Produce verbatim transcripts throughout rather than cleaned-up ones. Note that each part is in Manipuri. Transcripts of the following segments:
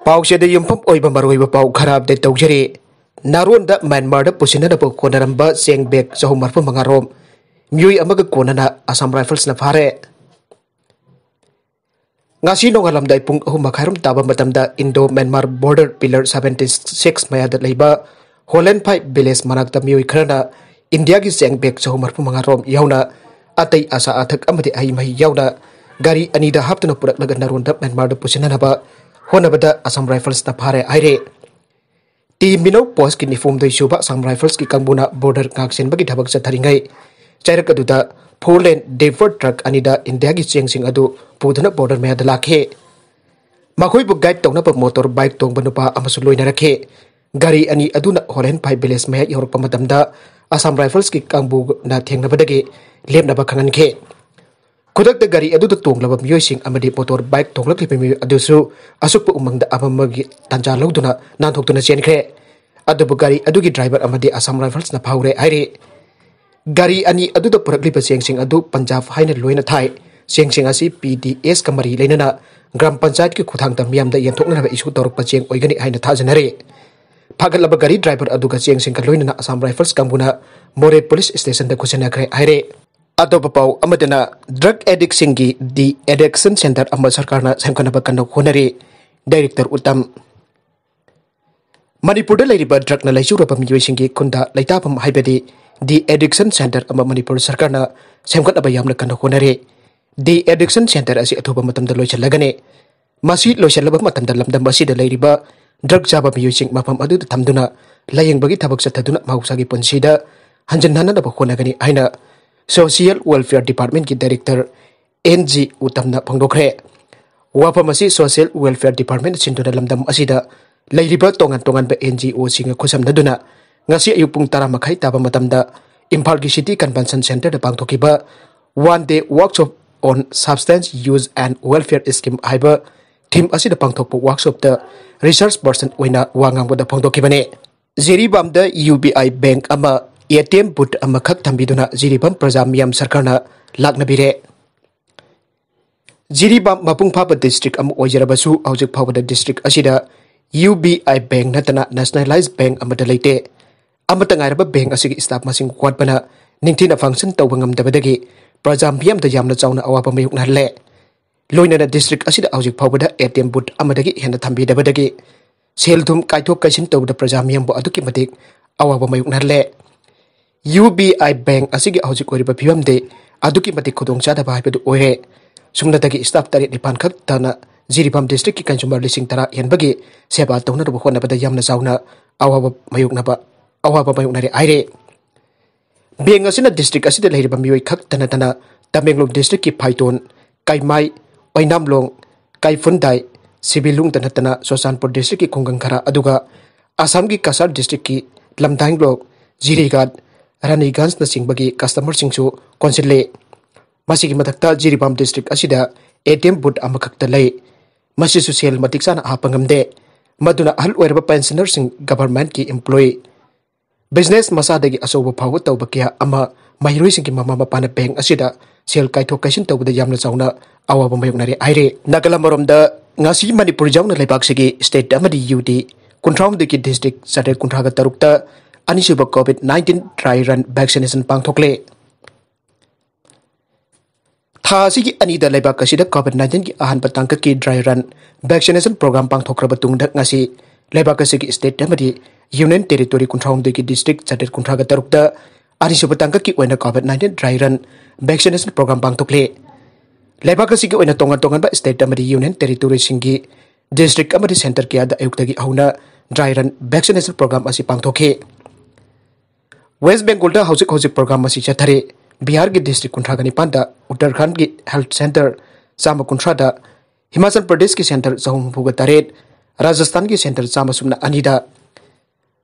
ꯄꯥꯎꯆꯦꯗ ꯌꯨꯝꯐꯝ ꯑꯣꯏꯕ ꯃꯔꯨꯑꯣꯏꯕ ꯄꯥꯎ ꯈꯔ ꯑꯞꯗꯦꯠ ꯇꯧꯖꯔꯤ꯫ ꯅꯥꯔꯣꯟꯗ ꯃ꯭ꯌꯥꯟꯃꯥꯔꯗ ꯄꯨꯁꯤꯟꯅꯅꯕ ꯍꯣꯠꯅꯔꯝꯕ ꯆꯦꯡ ꯕꯦꯒ ꯆꯍꯨꯝ ꯃꯔꯤꯐꯨ ꯃꯉꯥ ꯔꯣꯝ ꯃꯤꯑꯣꯏ ꯑꯃꯒ ꯀꯣꯟꯅꯅ ꯑꯁꯥꯝ ꯔꯥꯏꯐꯜꯁꯅ ꯐꯥꯔꯦ꯫ ꯉꯁꯤ ꯅꯣꯡꯉꯥꯜꯂꯝꯗꯥꯏ ꯄꯨꯡ ꯑꯍꯨꯝ ꯃꯈꯥꯏꯔꯣꯝ ꯇꯥꯕ ꯃꯇꯝꯗ Indo Myanmar border pillar seventy six ꯃꯌꯥꯗ ꯂꯩꯕ ꯍꯣꯂꯦꯟꯐꯥꯏ ꯚꯤꯂꯦꯖ ꯃꯅꯥꯛꯇ ꯃꯤꯑꯣꯏ ꯈꯔꯅ ꯏꯟꯗꯤꯌꯥꯒꯤ ꯆꯦꯡ ꯕꯦꯒ ꯆꯍꯨꯝ ꯃꯔꯤꯐꯨ ꯃꯉꯥ ꯔꯣꯝ ꯌꯥꯎꯅ ꯑꯇꯩ ꯑꯆꯥ ꯑꯊꯛ ꯑꯃꯗꯤ ꯍꯩ ꯃꯍꯤ ꯌꯥꯎꯅ ꯒꯥꯔꯤ ꯑꯅꯤꯗ ꯍꯥꯞꯇꯨꯅ ꯄꯨꯔꯛꯂꯒ ꯅꯥꯔꯣꯟꯗ ꯃ꯭ꯌꯥꯟꯃꯥꯔꯗ ꯄꯨꯁꯤꯟꯅꯅꯕ ꯍꯣꯠꯅꯕꯗ ꯑꯁꯥꯝ ꯔꯥꯏꯐꯜꯁꯅ ꯐꯥꯔꯦ ꯍꯥꯏꯔꯦ꯫ ꯇꯤ ꯃꯤꯅꯧ ꯄꯣꯁꯀꯤ ꯅꯤꯐꯨꯍꯨꯝꯗꯣꯏ ꯁꯨꯕ ꯑꯁꯥꯝ ꯔꯥꯏꯐꯜꯁꯀꯤ ꯀꯥꯡꯕꯨꯅ ꯕꯣꯔꯗꯔ ꯉꯥꯛꯁꯦꯟꯕꯒꯤ ꯊꯕꯛ ꯆꯠꯊꯔꯤꯉꯩ ꯆꯩꯔꯛ ꯑꯗꯨꯗ ꯐꯣꯔ ꯂꯦꯟ ꯗꯤꯐꯔ ꯇ꯭ꯔꯛ ꯑꯅꯤꯗ ꯏꯟꯗꯤꯌꯥꯒꯤ ꯆꯦꯡꯁꯤꯡ ꯑꯗꯨ ꯄꯨꯗꯨꯅ ꯕꯣꯔꯗꯔ ꯃꯌꯥꯗ ꯂꯥꯛꯈꯤ꯫ ꯃꯈꯣꯏꯕꯨ ꯒꯥꯏꯗ ꯇꯧꯅꯕ ꯃꯣꯇꯣꯔ ꯕꯥꯏꯛ ꯇꯣꯡꯕ ꯅꯨꯄꯥ ꯑꯃꯁꯨ ꯂꯣꯏꯅꯔꯛꯈꯤ꯫ ꯒꯥꯔꯤ ꯑꯅꯤ ꯑꯗꯨꯅ ꯍꯣꯂꯦꯟꯐꯥꯏ ꯚꯤꯂꯦꯖ ꯃꯌꯥ ꯌꯧꯔꯛꯄ ꯃꯇꯝꯗ ꯑꯁꯥꯝ ꯔꯥꯏꯐꯜꯁꯀꯤ ꯀꯥꯡꯕꯨꯅ ꯊꯦꯡꯅꯕꯗꯒꯤ ꯂꯦꯞꯅꯕ ꯈꯪꯍꯟꯈꯤ꯫ ꯈꯨꯗꯛꯇ ꯒꯥꯔꯤ ꯑꯗꯨꯗ ꯇꯣꯡꯂꯕ ꯃꯤꯑꯣꯏꯁꯤꯡ ꯑꯃꯗꯤ ꯃꯣꯇꯣꯔ ꯕꯥꯏꯛ ꯊꯣꯡꯂꯛꯂꯤꯕ ꯃꯤꯑꯣꯏ ꯑꯗꯨꯁꯨ ꯑꯁꯨꯛꯄ ꯎꯃꯪꯗ ꯑꯃꯝꯕꯒꯤ ꯇꯥꯟꯖꯥ ꯂꯧꯗꯨꯅ ꯅꯥꯟꯊꯣꯛꯇꯨꯅ ꯆꯦꯟꯈ꯭ꯔꯦ꯫ ꯑꯗꯨꯕꯨ ꯒꯥꯔꯤ ꯑꯗꯨꯒꯤ ꯗ꯭ꯔꯥꯏꯚꯔ ꯑꯃꯗꯤ ꯑꯁꯥꯝ ꯔꯥꯏꯐꯜꯁꯅ ꯐꯥꯍꯧꯔꯦ ꯍꯥꯏꯔꯤ꯫ ꯒꯥꯔꯤ ꯑꯅꯤ ꯑꯗꯨꯗ ꯄꯨꯔꯛꯂꯤꯕ ꯆꯦꯡꯁꯤꯡ ꯑꯗꯨ ꯄꯟꯖꯥꯕ ꯍꯥꯏꯅ ꯂꯣꯏꯅ ꯊꯥꯏ꯫ ꯆꯦꯡꯁꯤꯡ ꯑꯁꯤ ꯄꯤ ꯗꯤ ꯑꯦꯁꯀ ꯃꯔꯤ ꯂꯩꯅꯅ ꯒ꯭ꯔꯥꯝ ꯄꯟꯆꯥꯌꯠꯀꯤ ꯈꯨꯠꯊꯥꯡꯗ ꯃꯤꯌꯥꯝꯗ ꯌꯦꯟꯊꯣꯛꯅꯅꯕ ꯏꯁꯨ ꯇꯧꯔꯛꯄ ꯆꯦꯡ ꯑꯣꯏꯒꯅꯤ ꯍꯥꯏꯅ ꯊꯥꯖꯅꯔꯤ꯫ ꯐꯥꯒꯠꯂꯕ ꯒꯥꯔꯤ ꯗ꯭ꯔꯥꯏꯚꯔ ꯑꯗꯨꯒ ꯆꯦꯡꯁꯤꯡꯒ ꯂꯣꯏꯅꯅ ꯑꯁꯥꯝ ꯔꯥꯏꯐꯜꯁ ꯀꯥꯡꯕꯨꯅ ꯃꯣꯔꯦ ꯄꯨꯂꯤꯁ ꯁ꯭ꯇꯦꯁꯟꯗ ꯈꯨꯠꯁꯤꯟꯅꯈ꯭ꯔꯦ ꯍꯥꯏꯔꯦ꯫ ꯑꯇꯣꯞꯄ ꯄꯥꯎ ꯑꯃꯗꯅ, ꯗ꯭ꯔꯒ ꯑꯦꯗꯤꯛꯁꯤꯡꯒꯤ ꯗꯤ ꯑꯦꯗꯤꯛꯁꯟ ꯁꯦꯟꯇꯔ ꯑꯃ ꯁꯔꯀꯥꯔꯅ ꯁꯦꯝꯒꯠꯅꯕ ꯀꯟꯅ ꯍꯣꯠꯅꯔꯤ꯫ ꯗꯥꯏꯔꯦꯛꯇꯔ ꯎꯇꯝ꯫ ꯃꯅꯤꯄꯨꯔꯗ ꯂꯩꯔꯤꯕ ꯗ꯭ꯔꯒꯅ ꯂꯩꯆꯨꯔꯕ ꯃꯤꯑꯣꯏꯁꯤꯡꯒꯤ ꯈꯨꯟꯗ ꯂꯩꯇꯥꯐꯝ ꯍꯥꯏꯕꯗꯤ ꯗꯤ ꯑꯦꯗꯤꯛꯁꯟ ꯁꯦꯟꯇꯔ ꯑꯃ ꯃꯅꯤꯄꯨꯔ ꯁꯔꯀꯥꯔꯅ ꯁꯦꯝꯒꯠꯅꯕ ꯌꯥꯝꯅ ꯀꯟꯅ ꯍꯣꯠꯅꯔꯤ꯫ ꯗꯤ ꯑꯦꯗꯤꯛꯁꯟ ꯁꯦꯟꯇꯔ ꯑꯁꯤ ꯑꯊꯨꯕ ꯃꯇꯝꯗ ꯂꯣꯏꯁꯤꯜꯂꯒꯅꯤ꯫ ꯃꯁꯤ ꯂꯣꯏꯁꯤꯜꯂꯕ ꯃꯇꯝꯗ ꯂꯝꯗꯝ ꯑꯁꯤꯗ ꯂꯩꯔꯤꯕ ꯗ꯭ꯔꯒ ꯆꯥꯕ ꯃꯤꯑꯣꯏꯁꯤꯡ ꯃꯐꯝ ꯑꯗꯨꯗ ꯊꯝꯗꯨꯅ ꯂꯥꯌꯦꯡꯕꯒꯤ ꯊꯕꯛ ꯆꯠꯊꯗꯨꯅ ꯃꯍꯧꯁꯥꯒꯤ ꯄꯨꯟꯁꯤꯗ ꯍꯟꯖꯤꯟꯍꯟꯅꯕ ꯍꯣꯠꯅꯒꯅꯤ ꯍꯥꯏꯅ ꯁꯣꯁꯤꯌꯦꯜ ꯋꯦꯜꯐꯤꯌꯔ ꯗꯤꯄꯥꯔꯠꯃꯦꯟꯠꯀꯤ ꯗꯥꯏꯔꯦꯛꯇꯔ ꯑꯦꯟ ꯖꯤ ꯎꯇꯝꯅ ꯐꯣꯡꯗꯣꯛꯈ꯭ꯔꯦ꯫ ꯋꯥꯐꯝ ꯑꯁꯤ ꯁꯣꯁꯤꯌꯦꯜ ꯋꯦꯜꯐꯤꯌꯔ ꯗꯤꯄꯥꯔꯠꯃꯦꯟꯠꯅ ꯁꯤꯟꯗꯨꯅ ꯂꯝꯗꯝ ꯑꯁꯤꯗ ꯂꯩꯔꯤꯕ ꯇꯣꯉꯥꯟ ꯇꯣꯉꯥꯟꯕ ꯑꯦꯟ ꯖꯤ ꯑꯣꯁꯤꯡꯒ ꯈꯨꯠꯁꯝꯅꯗꯨꯅ ꯉꯁꯤ ꯑꯌꯨꯛ ꯄꯨꯡ ꯇꯔꯥ ꯃꯈꯥꯏ ꯇꯥꯕ ꯃꯇꯝꯗ ꯏꯝꯐꯥꯜꯒꯤ ꯁꯤꯇꯤ ꯀꯟꯚꯦꯟꯁꯟ ꯁꯦꯟꯇꯔꯗ ꯄꯥꯡꯊꯣꯛꯈꯤꯕ One Day Workshop on Substance Use and Welfare Scheme ꯍꯥꯏꯕ ꯊꯤꯝ ꯑꯁꯤꯗ ꯄꯥꯡꯊꯣꯛꯄ ꯋꯥꯔꯛꯁꯣꯞꯇ ꯔꯤꯁꯔꯁ ꯄꯔꯁꯟ ꯑꯣꯏꯅ ꯋꯥ ꯉꯥꯡꯕꯗ ꯐꯣꯡꯗꯣꯛꯈꯤꯕꯅꯤ꯫ ꯖꯤꯔꯤꯕꯥꯝꯗ ꯌꯨ ꯕꯤ ꯑꯥꯏ ꯕꯦꯡꯛ ꯑꯃ ꯑꯦ ꯇꯤ ꯑꯦꯝ ꯕꯨꯠ ꯑꯃꯈꯛ ꯊꯝꯕꯤꯗꯨꯅ ꯖꯤꯔꯤꯕꯥꯝ ꯄ꯭ꯔꯖꯥ ꯃꯤꯌꯥꯝ ꯁꯔꯀꯥꯔꯅ ꯂꯥꯛꯅꯕꯤꯔꯦ꯫ ꯖꯤꯔꯤꯕꯥꯝ ꯃꯄꯨꯡ ꯐꯥꯕ district ꯑꯃ ꯑꯣꯏꯖꯔꯕꯁꯨ, ꯍꯧꯖꯤꯛ ꯐꯥꯎꯕꯗ district ꯑꯁꯤꯗ UBI bank ꯅꯠꯇꯅ nationalized bank ꯑꯃꯠꯇ ꯂꯩꯇꯦ꯫ ꯑꯃꯠꯇ ꯉꯥꯏꯔꯕ bank ꯑꯁꯤꯒꯤ staff ꯃꯁꯤꯡ ꯋꯥꯠꯄꯅ ꯅꯤꯡꯊꯤꯅ function ꯇꯧꯕ ꯉꯝꯗꯕꯗꯒꯤ ꯄ꯭ꯔꯖꯥ ꯃꯤꯌꯥꯝꯗ ꯌꯥꯝꯅ ꯆꯥꯎꯅ ꯑꯋꯥꯕ ꯃꯥꯌꯣꯛꯅꯍꯜꯂꯦ꯫ ꯂꯣꯏꯅꯅ district ꯑꯁꯤꯗ ꯍꯧꯖꯤꯛ ꯐꯥꯎꯕꯗ ATM booth ꯑꯃꯗꯒꯤ ꯍꯦꯟꯅ ꯊꯝꯕꯤꯗꯕꯗꯒꯤ ꯁꯦꯜ ꯊꯨꯝ ꯀꯥꯏꯊꯣꯛ ꯀꯥꯏꯁꯤꯟ ꯇꯧꯕꯗ ꯄ꯭ꯔꯖꯥ ꯃꯤꯌꯥꯝꯕꯨ ꯑꯗꯨꯛꯀꯤ ꯃꯇꯤꯛ ꯑꯋꯥꯕ ꯃꯥꯌꯣꯛꯅꯍꯜꯂꯦ꯫ UBI bank ꯑꯁꯤꯒꯤ ꯍꯧꯖꯤꯛ ꯑꯣꯏꯔꯤꯕ ꯐꯤꯕꯝꯗꯤ ꯑꯗꯨꯛꯀꯤ ꯃꯇꯤꯛ ꯈꯨꯗꯣꯡ ꯆꯥꯗꯕ ꯍꯥꯏꯕꯗꯨ ꯑꯣꯏꯔꯦ꯫ ꯁꯨꯞꯅꯇꯒꯤ staff ꯇꯔꯦꯠ ꯅꯤꯄꯥꯟ ꯈꯛꯇꯅ ꯖꯤꯔꯤꯕꯥꯝ districtꯀꯤ consumer ꯂꯤꯁꯤꯡ ꯇꯔꯥ ꯍꯦꯟꯕꯒꯤ ꯁꯦꯕꯥ ꯇꯧꯅꯅꯕ ꯍꯣꯠꯅꯕꯗ ꯌꯥꯝꯅ ꯆꯥꯎꯅ ꯑꯋꯥꯕ ꯃꯥꯌꯣꯛꯅꯕ, ꯑꯋꯥꯕ ꯃꯥꯌꯣꯛꯅꯔꯦ ꯍꯥꯏꯔꯦ꯫ Bank ꯑꯁꯤꯅ district ꯑꯁꯤꯗ ꯂꯩꯔꯤꯕ ꯃꯤꯑꯣꯏ ꯈꯛꯇ ꯅꯠꯇꯅ ꯇꯃꯦꯡꯂꯣꯡ districtꯀꯤ ꯐꯥꯏꯇꯣꯟ, ꯀꯥꯏꯃꯥꯏ, ꯑꯣꯏꯅꯥꯝꯂꯣꯡ, ꯀꯥꯏꯐꯨꯟꯗꯥꯏ, ꯁꯤꯕꯤꯂꯨꯡꯗ ꯅꯠꯇꯅ ꯆꯨꯔꯆꯥꯟꯄꯨꯔ districtꯀꯤ ꯈꯨꯡꯒꯪ ꯈꯔ, ꯑꯗꯨꯒ ꯑꯁꯥꯝꯒꯤ ꯀꯁꯥꯔ districtꯀꯤ ꯂꯝꯗꯥꯏꯡꯂꯣꯡ, ꯖꯤꯔꯤꯒꯥꯠ, ꯔꯥꯅꯤꯒꯟꯖꯅꯆꯤꯡꯕꯒꯤ customerꯁꯤꯡꯁꯨ ꯀꯣꯟꯁꯤꯜꯂꯤ꯫ ꯃꯁꯤꯒꯤ ꯃꯊꯛꯇ ꯖꯤꯔꯤꯕꯥꯝ district ꯑꯁꯤꯗ ATM booth ꯑꯃꯈꯛꯇ ꯂꯩ꯫ ꯃꯁꯤꯁꯨ ꯁꯦꯜ ꯃꯇꯤꯛ ꯆꯥꯅ ꯍꯥꯞꯄ ꯉꯝꯗꯦ꯫ ꯃꯗꯨꯅ ꯑꯍꯜ ꯑꯣꯏꯔꯕ pensionerꯁꯤꯡ, governmentꯀꯤ employee, business ꯃꯆꯥꯗꯒꯤ ꯑꯆꯧꯕ ꯐꯥꯎꯕ ꯇꯧꯕ ꯀꯌꯥ ꯑꯃ ꯃꯍꯩꯔꯣꯏꯁꯤꯡꯒꯤ ꯃꯃꯥ ꯃꯄꯥꯅ bank ꯑꯁꯤꯗ ꯁꯦꯜ ꯀꯥꯏꯊꯣꯛ ꯀꯥꯏꯁꯤꯟ ꯇꯧꯕꯗ ꯌꯥꯝꯅ ꯆꯥꯎꯅ ꯑꯋꯥꯕ ꯃꯥꯌꯣꯛꯅꯔꯦ ꯍꯥꯏꯔꯦ꯫ ꯅꯥꯒꯥꯂꯦꯟ ꯃꯔꯣꯝꯗ ꯉꯁꯤ ꯃꯅꯤꯄꯨꯔ ꯌꯥꯎꯅ ꯂꯩꯕꯥꯛꯁꯤꯒꯤ state ꯑꯃꯗꯤ UT ꯀꯨꯟꯊ꯭ꯔꯥꯍꯨꯝꯗꯣꯏꯒꯤ district ꯆꯥꯇ꯭ꯔꯦꯠ ꯀꯨꯟꯊ꯭ꯔꯥꯒ ꯇꯔꯨꯛꯇ ꯑꯅꯤꯁꯨꯕ COVID nineteen dry run vaccination ꯄꯥꯡꯊꯣꯛꯂꯦ꯫ ꯊꯥ ꯑꯁꯤꯒꯤ ꯑꯅꯤꯗ ꯂꯩꯕꯥꯛ ꯑꯁꯤꯗ COVID nineteenꯒꯤ ꯑꯍꯥꯟꯕ ꯇꯥꯡꯀꯛꯀꯤ dry run vaccination program ꯄꯥꯡꯊꯣꯛꯈ꯭ꯔꯕ ꯇꯨꯡꯗ ꯉꯁꯤ ꯂꯩꯕꯥꯛ ꯑꯁꯤꯒꯤ state ꯑꯃꯗꯤ union territory ꯀꯨꯟꯊ꯭ꯔꯥꯍꯨꯝꯗꯣꯏꯒꯤ district ꯆꯥꯇ꯭ꯔꯦꯠ ꯀꯨꯟꯊ꯭ꯔꯥꯒ ꯇꯔꯨꯛꯇ ꯑꯅꯤꯁꯨꯕ ꯇꯥꯡꯀꯛꯀꯤ ꯑꯣꯏꯅ COVID nineteen dry run vaccination program ꯄꯥꯡꯊꯣꯛꯂꯦ꯫ ꯂꯩꯕꯥꯛ ꯑꯁꯤꯒꯤ ꯑꯣꯏꯅ ꯇꯣꯉꯥꯟ ꯇꯣꯉꯥꯟꯕ state ꯑꯃꯗꯤ union territoryꯁꯤꯡꯒꯤ district ꯑꯃꯗꯤ centre ꯀꯌꯥꯗ ꯑꯌꯨꯛꯇꯒꯤ ꯍꯧꯅ dry run vaccination program ꯑꯁꯤ ꯄꯥꯡꯊꯣꯛꯈꯤ꯫ West Bengalꯗ ꯍꯧꯖꯤꯛ ꯍꯧꯖꯤꯛ program ꯑꯁꯤ ꯆꯠꯊꯔꯤ꯫ ꯕꯤꯍꯥꯔꯒꯤ district ꯀꯨꯟꯊ꯭ꯔꯥꯒ ꯅꯤꯄꯥꯟꯗ, ꯎꯠꯇꯔꯈꯟꯗꯒꯤ health centre ꯆꯥꯝꯃ ꯀꯨꯟꯊ꯭ꯔꯥꯗ, ꯍꯤꯃꯥꯆꯜ ꯄ꯭ꯔꯗꯦꯁꯀꯤ centre ꯆꯍꯨꯝ ꯍꯨꯝꯐꯨꯒ ꯇꯔꯦꯠ, ꯔꯥꯖꯁꯊꯥꯟꯒꯤ centre ꯆꯥꯝꯃ ꯁꯨꯞꯅ ꯑꯅꯤꯗ,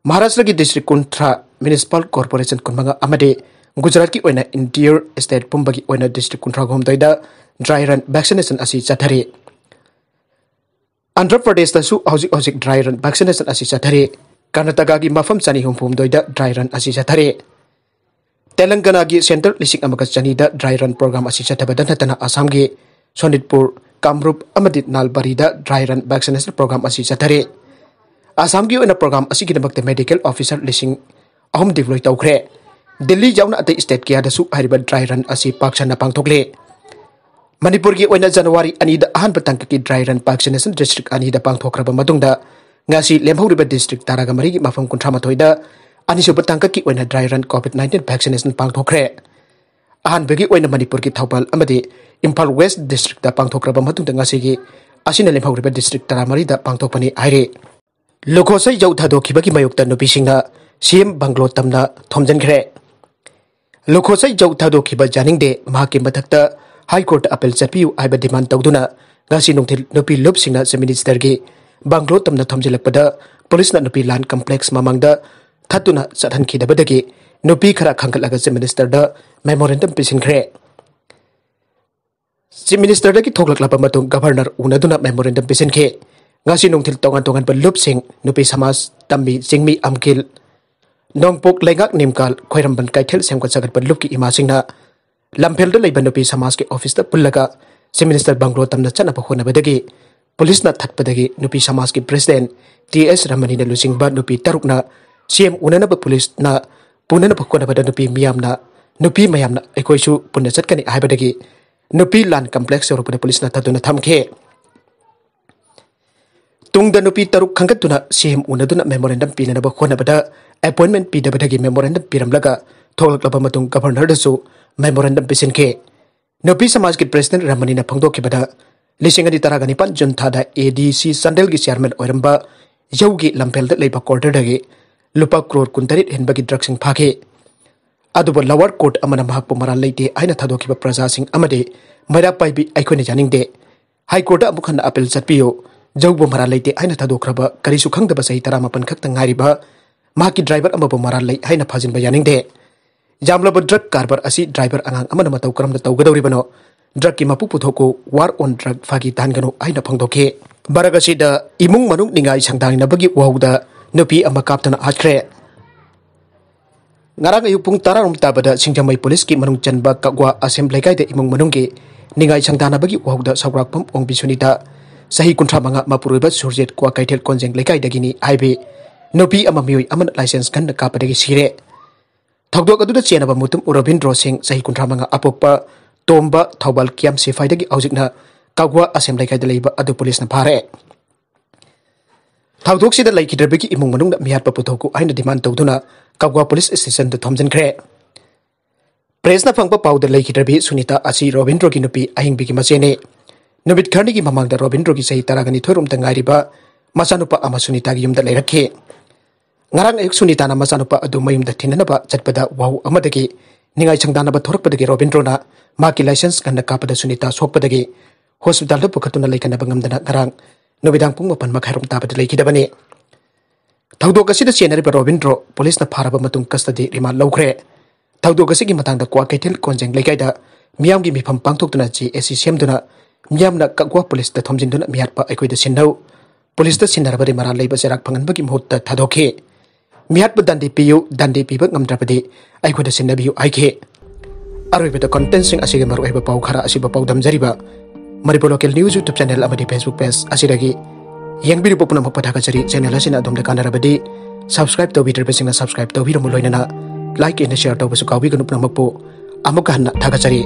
ꯃꯍꯥꯔꯥꯁꯇ꯭ꯔꯒꯤ district ꯀꯨꯟꯊ꯭ꯔꯥ, municipal corporation ꯀꯨꯟꯃꯉꯥ ꯑꯃꯗꯤ ꯒꯨꯖꯔꯥꯠꯀꯤ ꯑꯣꯏꯅ entire state ꯄꯨꯝꯕꯒꯤ ꯑꯣꯏꯅ district ꯀꯨꯟꯊ꯭ꯔꯥ ꯍꯨꯝꯗꯣꯏꯗ dry run vaccination ꯑꯁꯤ ꯆꯠꯊꯔꯤ꯫ ꯑꯟꯙ꯭ꯔ ꯄ꯭ꯔꯗꯦꯁꯇꯁꯨ ꯍꯧꯖꯤꯛ ꯍꯧꯖꯤꯛ dry run vaccination ꯑꯁꯤ ꯆꯠꯊꯔꯤ꯫ ꯀꯔꯅꯥꯇꯀꯥꯒꯤ ꯃꯐꯝ ꯆꯅꯤ ꯍꯨꯝꯐꯨ ꯍꯨꯝꯗꯣꯏꯗ dry run ꯑꯁꯤ ꯆꯠꯊꯔꯤ꯫ ꯇꯦꯂꯪꯒꯅꯥꯒꯤ centre ꯂꯤꯁꯤꯡ ꯑꯃꯒ ꯆꯅꯤꯗ dry run program ꯑꯁꯤ ꯆꯠꯊꯕꯗ ꯅꯠꯇꯅ ꯑꯁꯥꯝꯒꯤ ꯁꯣꯅꯤꯠꯄꯨꯔ, ꯀꯥꯝꯔꯨꯞ ꯑꯃꯗꯤ ꯅꯥꯜꯕꯔꯤꯗ dry run vaccination program ꯑꯁꯤ ꯆꯠꯊꯔꯤ꯫ ꯑꯁꯥꯝꯒꯤ ꯑꯣꯏꯅ program ꯑꯁꯤꯒꯤꯗꯃꯛꯇ medical officer ꯂꯤꯁꯤꯡ ꯑꯍꯨꯝ deploy ꯇꯧꯈ꯭ꯔꯦ꯫ ꯗꯤꯜꯂꯤ ꯌꯥꯎꯅ ꯑꯇꯩ state ꯀꯌꯥꯗꯁꯨ ꯍꯥꯏꯔꯤꯕ dry run ꯑꯁꯤ ꯄꯥꯛ ꯁꯟꯅ ꯄꯥꯡꯊꯣꯛꯂꯤ꯫ ꯃꯅꯤꯄꯨꯔꯒꯤ ꯑꯣꯏꯅ January ꯑꯅꯤꯗ ꯑꯍꯥꯟꯕ ꯇꯥꯡꯀꯛꯀꯤ dry run vaccination district ꯑꯅꯤꯗ ꯄꯥꯡꯊꯣꯛꯈ꯭ꯔꯕ ꯃꯇꯨꯡꯗ, ꯉꯁꯤ ꯂꯦꯝꯍꯧꯔꯤꯕ district ꯇꯔꯥꯒ ꯃꯔꯤꯒꯤ ꯃꯐꯝ ꯀꯨꯟꯊ꯭ꯔꯥ ꯃꯥꯊꯣꯏꯗ ꯑꯅꯤꯁꯨꯕ ꯇꯥꯡꯀꯛꯀꯤ ꯑꯣꯏꯅ dry run COVID nineteen vaccination ꯄꯥꯡꯊꯣꯛꯈ꯭ꯔꯦ꯫ ꯑꯍꯥꯟꯕꯒꯤ ꯑꯣꯏꯅ ꯃꯅꯤꯄꯨꯔꯒꯤ ꯊꯧꯕꯥꯜ ꯑꯃꯗꯤ ꯏꯝꯐꯥꯜ West districtꯇ ꯄꯥꯡꯊꯣꯛꯈ꯭ꯔꯕ ꯃꯇꯨꯡꯗ, ꯉꯁꯤꯒꯤ ꯑꯁꯤꯅ ꯂꯦꯝꯍꯧꯔꯤꯕ district ꯇꯔꯥꯃꯔꯤꯗ ꯄꯥꯡꯊꯣꯛꯄꯅꯤ ꯍꯥꯏꯔꯤ꯫ ꯂꯨꯈꯣꯁꯩ ꯖꯧ ꯊꯥꯗꯣꯛꯈꯤꯕꯒꯤ ꯃꯥꯌꯣꯛꯇ ꯅꯨꯄꯤꯁꯤꯡꯅ C M bungalow ꯇꯝꯅ ꯊꯣꯝꯖꯤꯟꯈ꯭ꯔꯦ꯫ ꯂꯨꯈꯣꯁꯩ ꯖꯧ ꯊꯥꯗꯣꯛꯈꯤꯕ ꯌꯥꯅꯤꯡꯗꯦ, ꯃꯍꯥꯛꯀꯤ ꯃꯊꯛꯇ High Court appeal ꯆꯠꯄꯤꯌꯨ ꯍꯥꯏꯕ demand ꯇꯧꯗꯨꯅ ꯉꯁꯤ ꯅꯨꯡꯊꯤꯜ ꯅꯨꯄꯤ ꯂꯨꯞꯁꯤꯡꯅ Chief Ministerꯒꯤ bungalow ꯇꯝꯅ ꯊꯣꯝꯖꯤꯜꯂꯛꯄꯗ, ꯄꯨꯂꯤꯁꯅ ꯅꯨꯄꯤ ꯂꯥꯟ complex ꯃꯃꯥꯡꯗ ꯊꯠꯇꯨꯅ ꯆꯠꯍꯟꯈꯤꯗꯕꯗꯒꯤ ꯅꯨꯄꯤ ꯈꯔ ꯈꯟꯒꯠꯂꯒ Chief Ministerꯗ memorandum ꯄꯤꯁꯤꯟꯈ꯭ꯔꯦ꯫ Chief Ministerꯗꯒꯤ ꯊꯣꯛꯂꯛꯂꯕ ꯃꯇꯨꯡ Governor ꯎꯅꯗꯨꯅ memorandum ꯄꯤꯁꯤꯟꯈꯤ꯫ ꯉꯁꯤ ꯅꯨꯡꯊꯤꯜ ꯇꯣꯉꯥꯟ ꯇꯣꯉꯥꯟꯕ ꯂꯨꯞꯁꯤꯡ, ꯅꯨꯄꯤ ꯁꯃꯥꯖ, ꯇꯝꯕꯤ, ꯆꯤꯡꯃꯤ, ꯑꯝꯀꯤꯜ, ꯅꯣꯡꯄꯣꯛ ꯂꯩꯉꯥꯛ ꯅꯤꯝꯀꯥꯜ, ꯈ꯭ꯋꯥꯏꯔꯝꯕꯟ ꯀꯩꯊꯦꯜ ꯁꯦꯝꯒꯠ ꯁꯥꯒꯠꯄ ꯂꯨꯞꯀꯤ ꯏꯃꯥꯁꯤꯡꯅ ꯂꯝꯐꯦꯜꯗ ꯂꯩꯕ ꯅꯨꯄꯤ ꯁꯃꯥꯖꯀꯤ officeꯇ ꯄꯨꯜꯂꯒ Chief Minister bungalow ꯇꯝꯅ ꯆꯠꯅꯕ ꯍꯣꯠꯅꯕꯗꯒꯤ ꯄꯨꯂꯤꯁꯅ ꯊꯠꯄꯗꯒꯤ ꯅꯨꯄꯤ ꯁꯃꯥꯖꯀꯤ President T S ꯔꯃꯅꯤꯅ ꯂꯨꯆꯤꯡꯕ ꯅꯨꯄꯤ ꯇꯔꯨꯛꯅ C M ꯎꯅꯅꯕ ꯄꯨꯂꯤꯁꯅ ꯄꯨꯅꯅꯕ ꯍꯣꯠꯅꯕꯗ ꯅꯨꯄꯤ ꯃꯤꯌꯥꯝꯅ, ꯅꯨꯄꯤ ꯃꯌꯥꯝꯅ "ꯑꯩꯈꯣꯏꯁꯨ ꯄꯨꯟꯅ ꯆꯠꯀꯅꯤ" ꯍꯥꯏꯕꯗꯒꯤ ꯅꯨꯄꯤ ꯂꯥꯟ complex ꯌꯧꯔꯛꯄꯗ ꯄꯨꯂꯤꯁꯅ ꯊꯠꯇꯨꯅ ꯊꯝꯈꯤ꯫ ꯇꯨꯡꯗ ꯅꯨꯄꯤ ꯇꯔꯨꯛ ꯈꯟꯒꯠꯇꯨꯅ C M ꯎꯅꯗꯨꯅ memorandum ꯄꯤꯅꯅꯕ ꯍꯣꯠꯅꯕꯗ appointment ꯄꯤꯗꯕꯗꯒꯤ memorandum ꯄꯤꯔꯝꯂꯒ ꯊꯣꯛꯂꯛꯂꯕ ꯃꯇꯨꯡ Governorꯗꯁꯨ memorandum ꯄꯤꯁꯤꯟꯈꯤ꯫ ꯅꯨꯄꯤ ꯁꯃꯥꯖꯀꯤ President ꯔꯃꯅꯤꯅ ꯐꯣꯡꯗꯣꯛꯈꯤꯕꯗ, ꯂꯤꯁꯤꯡ ꯑꯅꯤ ꯇꯔꯥꯒ ꯅꯤꯄꯥꯟ June ꯊꯥꯗ A D C ꯆꯥꯟꯗꯦꯜꯒꯤ chairman ꯑꯣꯏꯔꯝꯕ ꯌꯧꯒꯤ ꯂꯝꯐꯦꯜꯗ ꯂꯩꯕ quarterꯗꯒꯤ ꯂꯨꯄꯥ ꯀ꯭ꯔꯣꯔ ꯀꯨꯟꯇꯔꯦꯠ ꯍꯦꯟꯕꯒꯤ drugꯁꯤꯡ ꯐꯥꯈꯤ꯫ ꯑꯗꯨꯕꯨ lower court ꯑꯃꯅ ꯃꯍꯥꯛꯄꯨ ꯃꯔꯥꯜ ꯂꯩꯇꯦ ꯍꯥꯏꯅ ꯊꯥꯗꯣꯛꯈꯤꯕ ꯄ꯭ꯔꯖꯥꯁꯤꯡ ꯑꯃꯗꯤ ꯃꯩꯔꯥ ꯄꯥꯏꯕꯤ ꯑꯩꯈꯣꯏꯅ ꯌꯥꯅꯤꯡꯗꯦ꯫ High Courtꯇ ꯑꯃꯨꯛ ꯍꯟꯅ appeal ꯆꯠꯄꯤꯌꯨ꯫ ꯖꯧꯕꯨ ꯃꯔꯥꯜ ꯂꯩꯇꯦ ꯍꯥꯏꯅ ꯊꯥꯗꯣꯛꯈ꯭ꯔꯕ ꯀꯔꯤꯁꯨ ꯈꯪꯗꯕ ꯆꯍꯤ ꯇꯔꯥꯃꯥꯄꯟ ꯈꯛꯇ ꯉꯥꯏꯔꯤꯕ ꯃꯍꯥꯛꯀꯤ driver ꯑꯃꯕꯨ ꯃꯔꯥꯜ ꯂꯩ ꯍꯥꯏꯅ ꯐꯥꯖꯤꯟꯕ ꯌꯥꯅꯤꯡꯗꯦ꯫ ꯌꯥꯝꯂꯕ drug ꯀꯔꯕꯥꯔ ꯑꯁꯤ driver ꯑꯉꯥꯡ ꯑꯃꯅ ꯃꯇꯧ ꯀꯔꯝꯅ ꯇꯧꯒꯗꯧꯔꯤꯕꯅꯣ? Drugꯀꯤ ꯃꯄꯨ ꯄꯨꯊꯣꯛꯎ, war on drug, ꯐꯥꯒꯤ ꯇꯥꯍꯟꯒꯅꯨ ꯍꯥꯏꯅ ꯐꯣꯡꯗꯣꯛꯈꯤ꯫ ꯃꯔꯛ ꯑꯁꯤꯗ ꯏꯃꯨꯡ ꯃꯅꯨꯡ ꯅꯤꯡꯉꯥꯏ ꯁꯪꯗꯥꯡꯅꯕꯒꯤ ꯋꯥꯍꯧꯗ ꯅꯨꯄꯤ ꯑꯃ ꯀꯥꯞꯇꯨꯅ ꯍꯥꯠꯈ꯭ꯔꯦ꯫ ꯉꯔꯥꯡ ꯑꯌꯨꯛ ꯄꯨꯡ ꯇꯔꯥꯔꯣꯝ ꯇꯥꯕꯗ ꯁꯤꯡꯖꯃꯩ ꯄꯨꯂꯤꯁꯀꯤ ꯃꯅꯨꯡ ꯆꯟꯕ ꯀꯛꯋꯥ ꯑꯁꯦꯝ ꯂꯩꯀꯥꯏꯗ ꯏꯃꯨꯡ ꯃꯅꯨꯡꯒꯤ ꯅꯤꯡꯉꯥꯏ ꯁꯪꯗꯥꯅꯕꯒꯤ ꯋꯥꯍꯧꯗ ꯁꯧꯒ꯭ꯔꯥꯛꯄꯝ ꯑꯣꯡꯕꯤ ꯁꯨꯅꯤꯇꯥ, ꯆꯍꯤ ꯀꯨꯟꯊ꯭ꯔꯥ ꯃꯉꯥ, ꯃꯄꯨꯔꯣꯏꯕ ꯁꯨꯔꯖꯤꯠ, ꯀ꯭ꯋꯥꯀꯩꯊꯦꯜ ꯀꯣꯟꯖꯦꯡ ꯂꯩꯀꯥꯏꯗꯒꯤꯅꯤ ꯍꯥꯏꯕꯤ ꯅꯨꯄꯤ ꯑꯃ ꯃꯤꯑꯣꯏ ꯑꯃꯅ ꯂꯥꯏꯁꯦꯟꯁ ꯒꯟꯅ ꯀꯥꯞꯄꯗꯒꯤ ꯁꯤꯔꯦ꯫ ꯊꯧꯗꯣꯛ ꯑꯗꯨꯗ ꯆꯦꯟꯅꯕ ꯃꯨꯇꯨꯝ ꯔꯣꯕꯤꯟꯗ꯭ꯔꯣ ꯁꯤꯡ, ꯆꯍꯤ ꯀꯨꯟꯊ꯭ꯔꯥ ꯃꯉꯥ, ꯑꯄꯣꯛꯄ ꯇꯣꯝꯕ, ꯊꯧꯕꯥꯜ ꯀꯤꯌꯥꯝ ꯁꯤꯐꯥꯏꯗꯒꯤ ꯍꯧꯖꯤꯛꯅ ꯀꯒꯋꯥ ꯑꯁꯦꯝ ꯂꯩꯀꯥꯏꯗ ꯂꯩꯕ ꯑꯗꯨ ꯄꯨꯂꯤꯁꯅ ꯐꯥꯔꯦ꯫ ꯊꯧꯗꯣꯛꯁꯤꯗ ꯂꯩꯈꯤꯗ꯭ꯔꯕꯒꯤ ꯏꯃꯨꯡ ꯃꯅꯨꯡꯅ ꯃꯤꯍꯥꯠꯄ ꯄꯨꯊꯣꯛꯎ ꯍꯥꯏꯅ ꯗꯤꯃꯥꯟ ꯇꯧꯗꯨꯅ ꯀꯒꯋꯥ ꯄꯨꯂꯤꯁ ꯁ꯭ꯇꯦꯁꯟꯗ ꯊꯣꯝꯖꯤꯟꯈ꯭ꯔꯦ꯫ ꯄ꯭ꯔꯦꯁꯅ ꯐꯪꯕ ꯄꯥꯎꯗ ꯂꯩꯈꯤꯗ꯭ꯔꯕꯤ ꯁꯨꯅꯤꯇꯥ ꯑꯁꯤ ꯔꯣꯕꯤꯟꯗ꯭ꯔꯣꯒꯤ ꯅꯨꯄꯤ ꯑꯍꯤꯡꯕꯤꯒꯤ ꯃꯆꯦꯅꯤ꯫ ꯅꯨꯃꯤꯠ ꯈꯔꯅꯤꯒꯤ ꯃꯃꯥꯡꯗ ꯔꯣꯕꯤꯟꯗ꯭ꯔꯣꯒꯤ ꯆꯍꯤ ꯇꯔꯥꯒ ꯅꯤꯊꯣꯏ ꯔꯣꯝꯗ ꯉꯥꯏꯔꯤꯕ ꯃꯆꯥꯅꯨꯄꯥ ꯑꯃ ꯁꯨꯅꯤꯇꯥꯒꯤ ꯌꯨꯝꯗ ꯂꯩꯔꯛꯈꯤ꯫ ꯉꯔꯥꯡ ꯑꯌꯨꯛ ꯁꯨꯅꯤꯇꯥꯅ ꯃꯆꯥꯅꯨꯄꯥ ꯑꯗꯨ ꯃꯌꯨꯝꯗ ꯊꯤꯟꯅꯅꯕ ꯆꯠꯄꯗ ꯋꯥꯍꯧ ꯑꯃꯗꯒꯤ ꯅꯤꯡꯉꯥꯏ ꯁꯪꯗꯥꯅꯕ ꯊꯣꯔꯛꯄꯗꯒꯤ ꯔꯣꯕꯤꯟꯗ꯭ꯔꯣꯅ ꯃꯍꯥꯛꯀꯤ ꯂꯥꯏꯁꯦꯟꯁ ꯒꯟꯅ ꯀꯥꯞꯄꯗ ꯁꯨꯅꯤꯇꯥ ꯁꯣꯛꯄꯗꯒꯤ ꯍꯣꯁꯄꯤꯇꯥꯜꯗ ꯄꯨꯈꯠꯇꯨꯅ ꯂꯩꯈꯠꯅꯕ ꯉꯝꯗꯅ ꯉꯔꯥꯡ ꯅꯨꯃꯤꯗꯥꯡ ꯄꯨꯡ ꯃꯥꯄꯟ ꯃꯈꯥꯏꯔꯣꯝ ꯇꯥꯕꯗ ꯂꯩꯈꯤꯗꯕꯅꯤ꯫ ꯊꯧꯗꯣꯛ ꯑꯁꯤꯗ ꯆꯦꯟꯅꯔꯤꯕ ꯔꯣꯕꯤꯟꯗ꯭ꯔꯣ ꯄꯨꯂꯤꯁꯅ ꯐꯥꯔꯕ ꯃꯇꯨꯡ ꯀꯁꯇꯗꯤ ꯔꯤꯃꯥꯟ ꯂꯧꯈ꯭ꯔꯦ꯫ ꯊꯧꯗꯣꯛ ꯑꯁꯤꯒꯤ ꯃꯇꯥꯡꯗ ꯀ꯭ꯋꯥꯀꯩꯊꯦꯜ ꯀꯣꯟꯖꯦꯡ ꯂꯩꯀꯥꯏꯗ ꯃꯤꯌꯥꯝꯒꯤ ꯃꯤꯐꯝ ꯄꯥꯡꯊꯣꯛꯇꯨꯅ ꯖꯦ ꯑꯦ ꯁꯤ ꯁꯦꯝꯗꯨꯅ ꯃꯤꯌꯥꯝꯅ ꯀꯛꯋꯥ ꯄꯨꯂꯤꯁꯇ ꯊꯣꯝꯖꯤꯟꯗꯨꯅ ꯃꯤꯍꯥꯠꯄ ꯑꯩꯈꯣꯏꯗ ꯁꯤꯟꯅꯧ, ꯄꯨꯂꯤꯁꯇ ꯁꯤꯟꯅꯔꯕꯗꯤ ꯃꯔꯥꯜ ꯂꯩꯕ ꯆꯩꯔꯥꯛ ꯐꯪꯍꯟꯕꯒꯤ ꯃꯍꯨꯠꯇ ꯊꯥꯗꯣꯛꯈꯤ꯫ ꯃꯤꯍꯥꯠꯄ ꯗꯟꯗꯤ ꯄꯤꯌꯨ, ꯗꯟꯗꯤ ꯄꯤꯕ ꯉꯝꯗ꯭ꯔꯕꯗꯤ ꯑꯩꯈꯣꯏꯗ ꯁꯤꯟꯅꯕꯤꯌꯨ ꯍꯥꯏꯈꯤ꯫ ꯑꯔꯣꯏꯕꯗ ꯀꯣꯟꯇꯦꯟꯁꯤꯡ ꯑꯁꯤꯒꯤ ꯃꯔꯨꯑꯣꯏꯕ ꯄꯥꯎ ꯈꯔ ꯑꯁꯤꯕꯨ ꯄꯥꯎꯗꯝꯖꯔꯤꯕ Manipur local news YouTube channel ꯑꯃꯗꯤ Facebook ꯄꯦꯖ ꯑꯁꯤꯗꯒꯤ ꯌꯦꯡꯕꯤꯔꯤꯕ ꯄꯨꯝꯅꯃꯛꯄꯨ ꯊꯥꯒꯠꯆꯔꯤ꯫ ꯆꯦꯅꯦꯜ ꯑꯁꯤꯅ ꯑꯗꯣꯝꯗ ꯀꯥꯟꯅꯔꯕꯗꯤ ꯁꯕꯁꯀ꯭ꯔꯥꯏꯕ ꯇꯧꯕꯤꯗ꯭ꯔꯤꯕꯁꯤꯡꯅ ꯁꯕꯁꯀ꯭ꯔꯥꯏꯕ ꯇꯧꯕꯤꯔꯝꯃꯨ, ꯂꯣꯏꯅꯅ ꯂꯥꯏꯛ ꯑꯦꯟ ꯁꯤꯌꯔ ꯇꯧꯕꯁꯨ ꯀꯥꯎꯕꯤꯒꯅꯨ꯫ ꯄꯨꯝꯅꯃꯛꯄꯨ ꯑꯃꯨꯛꯀ ꯍꯟꯅ ꯊꯥꯒꯠꯆꯔꯤ꯫